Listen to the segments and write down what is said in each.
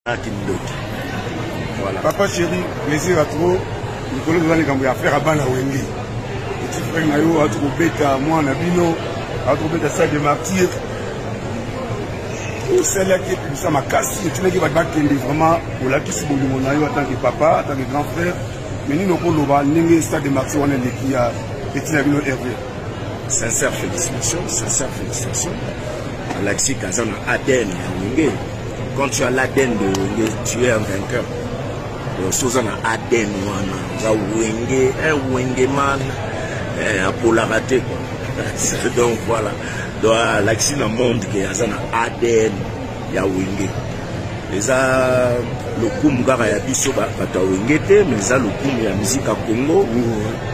Kindoki. Voilà. Papa chéri, plaisir à trop. Likolo toza likambo ya affaire ya bana Wenge. Petit frère na yo auti kobeta mwana bino, auti kobeta salle de martyr. Osalaki epibisa makasi, etinaki bato bakende vraiment, olakisi bolingo na yo en tant que papa, en tant que grand frère. Mais nini okoloba ndenge stade de martyr wana eleki ya petit na bino Hervé? Sincère félicitations, sincère félicitations. Alexis aza na ADN ya Wenge. Quand tu as l'ADN de Wenge, tu es un vainqueur. Donc soki oza na ADN wana, oza Wenge, un Wenge man, eh, apolaka te quoi. Donc voilà. Donc alakisi na monde ke aza na ADN ya Wenge. Eza lokumu kaka ya biso bato ya Wenge te, mais eza lokumu ya musique ya Congo.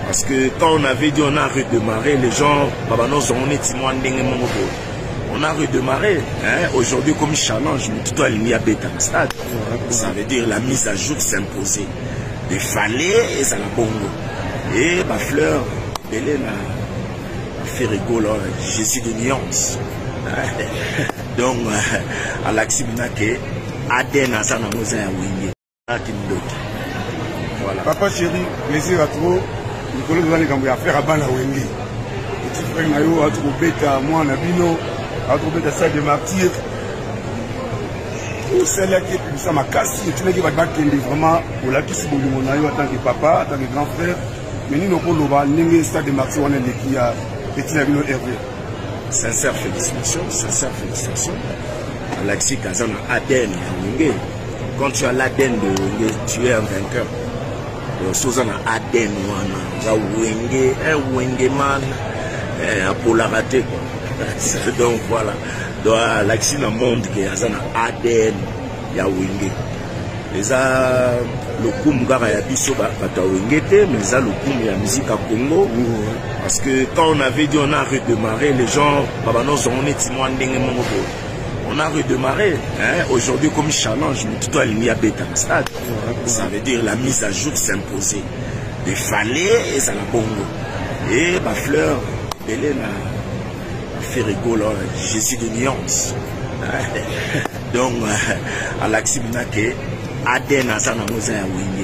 Parce que quand on avait dit on a redémarré, les gens babanda ozongo neti mwa ndenge moko boye. On a redémarré, hein? Aujourd'hui comme challenge, motutu alingi abeta na stade, ça veut dire la mise à jour s'imposait. Il fallait ezala bongo. Et bafleur ebele na Ferre Gola, Jésus de nuance. Donc alakisi bina ke ADN aza nango eza ya Wenge. Kindoki. Voilà. Papa chéri, plaisir à trop. Likolo toza likambo ya affaire ya bana Wenge. Petit frère na yo auti kobeta mwana bino, auti kobeta salle de martyr. Osalaki epibisa makasi, etinaki bato bakende vraiment, olakisi bolingo na yo en tant que papa, en tant que grand frère. Mais nini okoloba ndenge stade de martyr wana eleki ya petit na bino Hervé? Sincère félicitations, sincère félicitations. Alexis aza na ADN ya Wenge. Quand tu as l'ADN de Wenge, tu es un vainqueur. Donc soki oza na ADN wana, oza Wenge, un Wenge man, eh, apolaka te quoi. Donc voilà. Donc alakisi na monde ke aza na ADN ya Wenge. Eza lokumu kaka ya biso bato ya Wenge te, mais eza lokumu ya musique ya Congo. Parce que quand on avait dit on a redémarré, les gens babanda ozongo neti mwa ndenge moko boye. On a redémarré, hein? Aujourd'hui comme challenge, motutu alingi abeta na stade, ça veut dire la mise à jour s'imposait. Il fallait ezala bongo. Et bafleur ebele na Ferre Gola, Jésus de nuance. Donc alakisi bina ke ADN aza nango eza ya Wenge.